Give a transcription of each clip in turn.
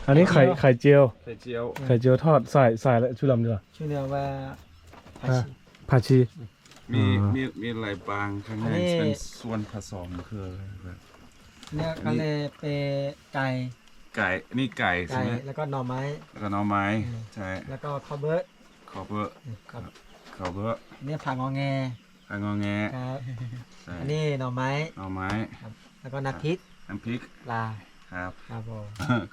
อันนี้ไข่ไข่เจียว ไข่เจียวทอดใส่ใส่อะไรชุดลำดีกว่า ชุดเดียวว่า ผักชี ผักชี มี อ่า มี มีอะไรบ้างข้างใน อันนี้ เป็นส่วนผสมคืออะไร เนี่ยก็เลยเป็นไก่ ไก่ นี่ไก่ใช่ไหม ไก่ แล้วก็หน่อไม้ แล้วก็หน่อไม้ อืม ใช่ แล้วก็ข้าวเบอะ ข้าวเบอะ อืม ครับ ข้าวเบอะ เนี่ยผักงอแง ผักงอแง ครับ ใช่ อันนี้หน่อไม้ หน่อไม้ ครับ แล้วก็น้ำพริก น้ำพริก ปลา ครับ ครับผม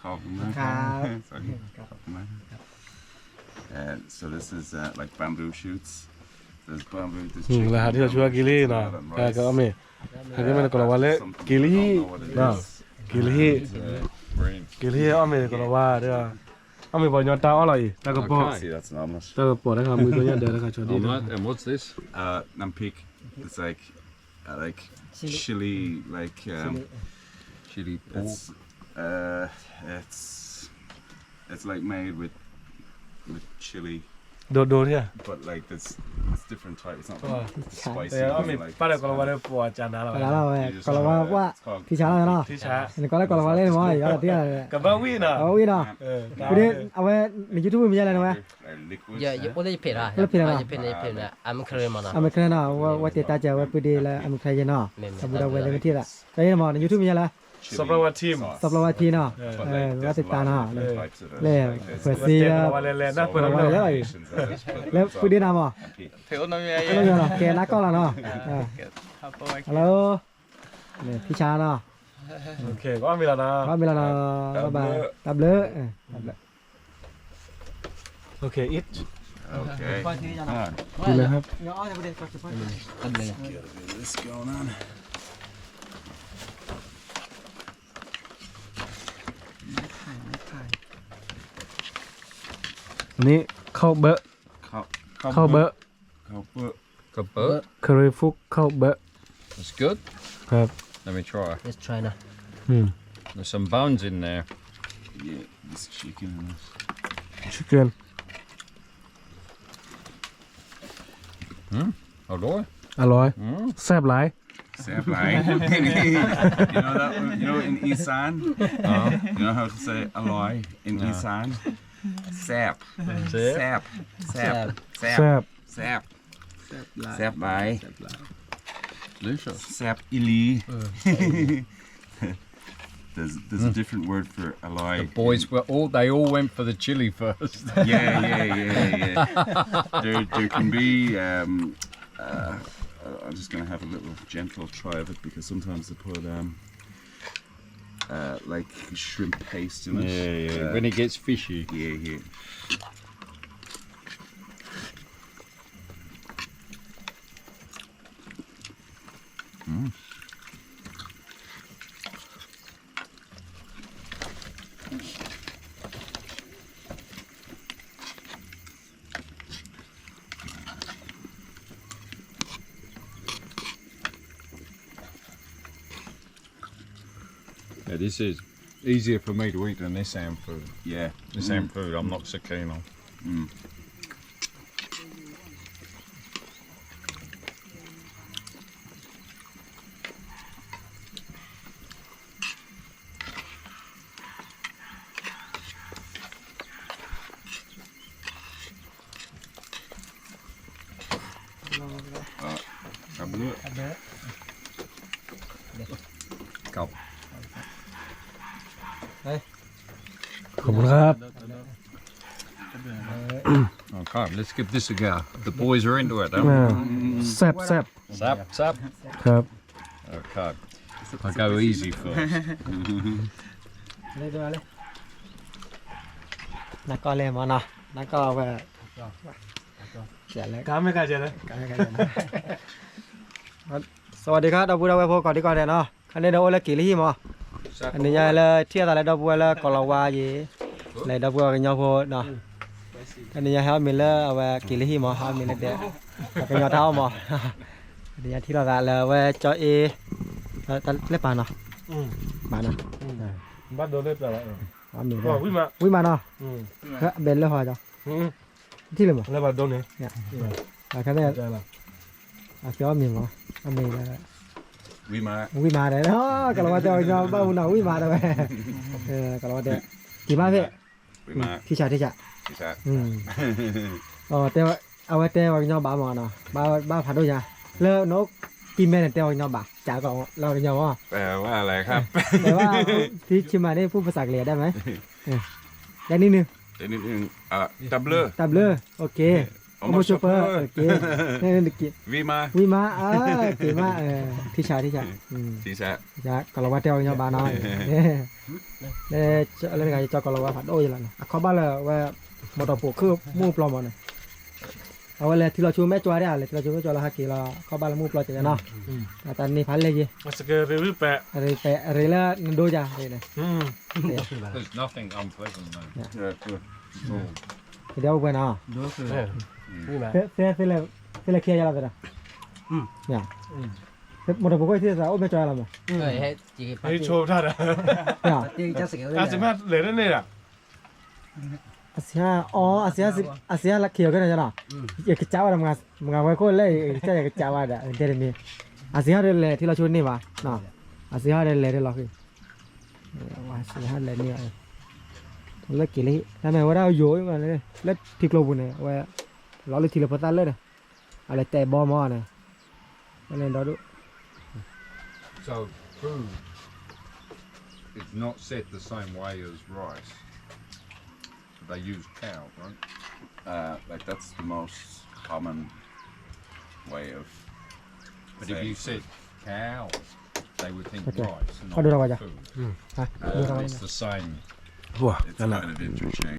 ขอบคุณมากครับ ครับ สวัสดีครับ ครับ ขอบคุณมากครับ And so this is uh, like bamboo shoots. There's bamboo, there's อืม chicken, แล้วหาที่เราช่วยกินเลยเนาะ and rice. อ่า ก็เอาเมย์ ဟဲက့ၤမ့ၢ်နကလီၤဝါလၢ က့ၤလဟံၣ် က့ၤလဟံၣ် က့ၤလဟံၣ် အီၣ်မ့ၤကလီၤဝါဒီး အီၣ်မ့ၤပှၤကညီတၢ်အီၣ်လီၤအံၤ တၢ်ကပီၤ တၢ်ကပီၤ တၢ်ကပီၤတၢ်ခါမုၢ်ကညီဒဲးတခါ ချီဒ် And what, and what's this? Uh, น้ำพริก. It's like, uh, like chili, like um, chili pork. It's, uh, it's, it's like made with, with chili. ဒိၣ်ဒိၣ်ထံၣ် But like this, it's different type. It's not like the spicy one, like ပာ်လၢကလီၤဝါလၢပှၤကနၤလီၤ ကနၤလီၤဝဲ ကလီၤဝါပှၢ် ထံဆါလီၤနီၤ ထံဆါ နကလီၤလၢကလီၤဝါလၢနမီၤ ယီၤတံၢ်လီၤ ကဘၣ်ဝံၣ်နီၤ ကဘၣ်ဝံၣ်နီၤ အဝဲ န YouTube မံၤယါလဲၣ်နဝဲ ယအိၣ်လၢယဖံးထါ လၢဖံးထါ ယဖံးန့ၣ် ယဖံးန့ၣ် အမခရဲမနီၤ အမခရဲနီၤ ဝဲတ့တၢ်ကဲဝဲပုၢ်ဒ့လၢအမခရဲယဲနီၤ အဘူးဒီးဝဲလၢမထံၣ်သး ကဲယဲမီၤ န YouTube မံၤယါလဲၣ် စီၤပျီဝါထံ စီၤပျီဝါထံနီၤ ဝဲသ့ၣ်တၢ်နီၤ လၢ ဖၢၣ်စံလၢ လၢပုၢ်ဒ့နၤမီၤ ကဲနၢ်ကီၢ်လီၤနီၤ Hello ဖံဆါနီၤ ကီၢ်မံၤလီၤနီၤ ကီၢ်မံၤလီၤနီၤ တၢ်ဘျုး တၢ်ဘျုး Okay, eat. Okay. Come on. กินเลยครับ Let's get a bit of this going on. อันนี้ข้าวเบอะ ข้าว ข้าวเบอะ ข้าวเบอะ ข้าวเบอะ Curry food ข้าวเบอะ That's good. ครับ Let me try. Let's try now. อืม There's some bones in there. Yeah, this chicken and this. Chicken. อืม อร่อย อร่อย อืม แซ่บหลาย แซ่บหลาย You know that, you know in Isan, you know how to say อร่อย in Isan? แซ่บ แซ่บ แซ่บ แซ่บ แซ่บ แซ่บหลาย แซ่บหลาย Delicious. แซ่บอีหลี There's, there's a different word for อร่อย The boys were all, they all went for the chili first. Yeah, yeah, yeah, yeah. There, there can be, um, uh, I'm just gonna have a little gentle try of it because sometimes they put, um, uh, like shrimp paste in it. Yeah, yeah. Uh, when it gets fishy. Yeah, yeah. Mm. Yeah, this is easier for me to eat than this ham food. Yeah. This ham food I'm not so keen on. Mm. ครับ ขอบคุณครับ Okay, let's give this a go. The boys are into it, huh? แซ่บแซ่บ Zap, zap. ครับ Okay. I'll go easy first. နၢ်ကီၢ်လဲၣ်မနီၤ နၢ်ကီၢ်ဝဲ ကါမ့ၢ်ကါကဲလၢ ကါမ့ၢ်ကါကဲလၢ စဝၤဒံခါ ဒီပုၢ်ဒီဝဲၢ်ဖိကိးဒံကိးဒဲးနီၤ ခါန့ၣ်ဒီးအိၣ်လၢက့ၤလၢဟံၣ်မး အန့ၣ်ညါလၢထံၣ်အသးလၢဒီပုၢ်ဝဲၢ်လၢကိၤလၤဝါယံၤ လၢဒီပုၢ်ဝဲၢ်ကညီဖိနီၤ တနံၤညါဟဲအီၣ်မ့ၤလၢအဝဲက့ၤလၢဟံၣ်မး ဟဲအီၣ်မ့ၤလၢဒဲး ပှၤကညီတၢ်အီၣ်မး တနံၤညါထံၣ်လိာ်သးလၢဝဲကၠီအ့ လၢပၢ်နီၤ ပၢ်နီၤ ဘၣ်ဒိလၢပၢ်လီၤ အီၣ်မ့ၤလၢ ဝံၣ်မးနီၤ အဘဲလၢဟီကီ ထံၣ်လၢမး လၢဘၣ်ဒိန့ၣ် အခါန့ၣ် အကၠီအီၣ်မ့ၤမး အမ့ၤလၢ ဝံၣ်မး ဝံၣ်မးဒဲး ကိၤလၤဝါတဲအီၤကညီဘၣ်မူနီၤ ဝံၣ်မးဒဲးဝဲ ကိၤလၤဝါတဲ က့ၤမးဖဲ ထံဆး ထံဆး တဲ အဝဲတဲပှၤကညီဘၣ်မးနီၤ, ဘၣ်ဖးဒိၣ်ညါ, လၢနအိၣ်ကံၢ်မဲန့ၣ် တဲပှၤကညီဘၣ်, ကးလၢပှၤကညီမး, တဲဝဲ ထံဆးမးန့ၣ် ပူၣ်ပစးကလံၤဒၣ်မး, တဲနံၣ်နုၤ, တၢ်ဘျၢ, တၢ်ဘျၢ, အမိၢ်ဆိပၢၤ, ဝံၤမး, က့ၤမး, ထံဆး ထံဆး, ကီၤလၤဝါတဲပှၤကညီဘၣ်နီၤ, လၢတဂၤယကၠီကီၤလၤဝါဖးဒိၣ်ယလီၤနီၤ, အခီဘၣ်လၢဝဲ မီၢ်တီၢ်ပိာ်ခုၣ်မူပျီမးန့ၣ်, အဝဲလဲၤထံလီၤဆူမဲၢ်ကၠီဒၣ်, လဲၤထံလီၤဆူမဲၢ်ကၠီလၢဟဲက့ၤလီၤ အခီဘၣ်လၢမူပျီကဲနီၤ, တၢ်န့ၢ်ဖးလဲၢ်ယ့ၢ်, အရ့လၢနဒိယၤန့ၣ်, ကဒဲအိၣ်ပှဲၤနီၤ, သ့လဲၤခံဂၤယၤလီၤသးဒီး, မီၢ်တီၢ်ပိာ်ခွါသ့ၣ်သးအိၣ်မဲၢ်ကၠီလီၤမး, အစံးဟါ, အီ, အစံးဟါလၢခံဂၤကဲနီၤနီၤ, ယကစးဝဲဒီး, မ့ၢ်ဝဲခိၣ်လဲၣ် ယကစး ယကစးဝဲဒီး တဲတမံၤ, အစံးဟါဒီးလဲၤထံလီၤဆူန့ၢ်ဘၣ်, အစံးဟါဒီးလဲၤထံလီၤဆူ, အစံးဟါလဲၤန့ၢ်ဘၣ်, လၢက့ၤလၢ, တၢ်မ့ၢ်ဝဲဒၣ်ယိာ်မး, လၢထံကျိပူၤန့ၣ် အဝဲ, လီၤလၢထံလၢဖိသၣ်လၢာ်န့ၣ်, အလဲၤတဲဘီမးန့ၣ်, အလဲၤဒီဒိၣ် So food is not set the same way as rice. They use cow, right? Uh, like that's the most common way of. But if you said cow, they would think rice, not food. Uh, it's the same. It's kind of interesting.